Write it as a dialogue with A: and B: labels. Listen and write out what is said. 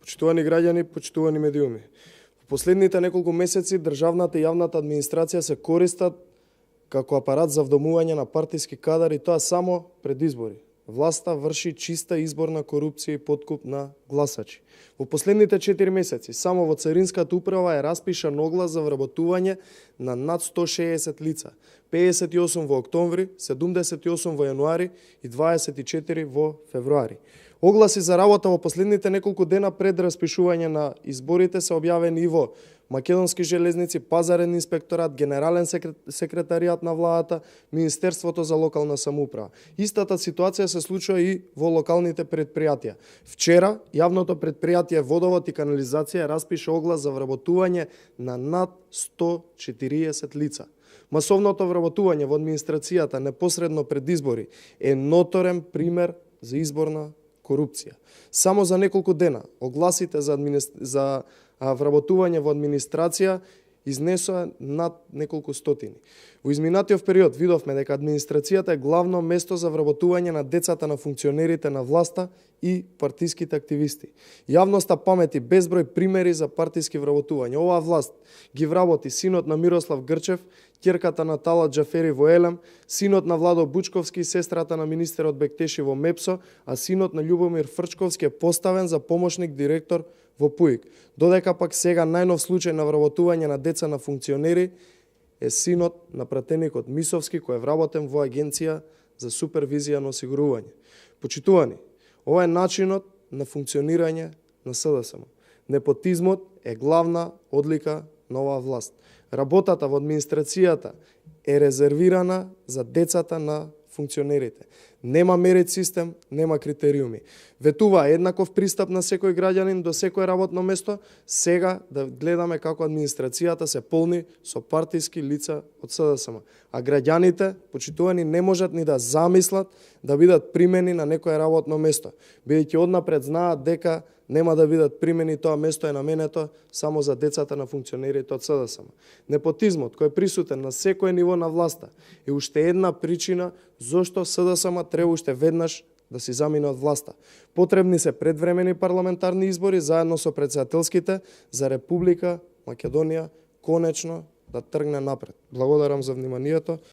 A: Почитувани граѓани, почитувани медиуми. Во последните неколку месеци државната и јавната администрација се користат како апарат за вдомување на партиски кадар и тоа само пред избори. Власта врши чиста изборна корупција и подкуп на гласачи. Во последните 4 месеци само во Царинската управа е распишан оглас за вработување на над 160 лица. 58 во октомври, 78 во јануари и 24 во февруари. Огласи за работа во последните неколку дена пред распишување на изборите се објавени и во Македонски железници, Пазарен инспекторат, Генерален секретаријат на владата, Министерството за локална самоуправа. Истата ситуација се случува и во локалните предпријатија. Вчера јавното предпријатие Водовод и канализација распиша оглас за вработување на над 140 лица. Масовното вработување во администрацијата непосредно пред избори е ноторен пример за изборна корупција. Само за неколку дена огласите за вработување во администрација изнесоа над неколку стотини. Во изминатиот период видовме дека администрацијата е главно место за вработување на децата на функционерите на власта и партиските активисти. Јавноста памети безброј примери за партиски вработување. Оваа власт ги вработи синот на Мирослав Грчев, ќерката на Талат Џафери во Елем, синот на Владо Бучковски и сестрата на министерот Бектеши во МЕПСО, а синот на Љубомир Фрчковски е поставен за помошник директор во ПУИК. Додека пак сега најнов случај на вработување на деца на функционери е синот на пратеникот Мисовски, кој е вработен во Агенција за супервизија на осигурување. Почитувани, ова е начинот на функционирање на СДСМ. Непотизмот е главна одлика на оваа власт. Работата во администрацијата е резервирана за децата на функционерите. Нема мерит систем, нема критериуми. Ветува еднаков пристап на секој граѓанин до секој работно место. Сега да гледаме како администрацијата се полни со партиски лица од СДСМ. А граѓаните, почитувани, не можат ни да замислат да бидат примени на некое работно место, бидејќи однапред знаат дека нема да бидат примени, тоа место е наменето само за децата на функционерите од СДСМ. Непотизмот, кој е присутен на секој ниво на власта, е уште една причина зошто СДСМ треба уште веднаш да си замине од власта. Потребни се предвремени парламентарни избори заедно со претседателските за Република Македонија конечно да тргне напред. Благодарам за вниманието.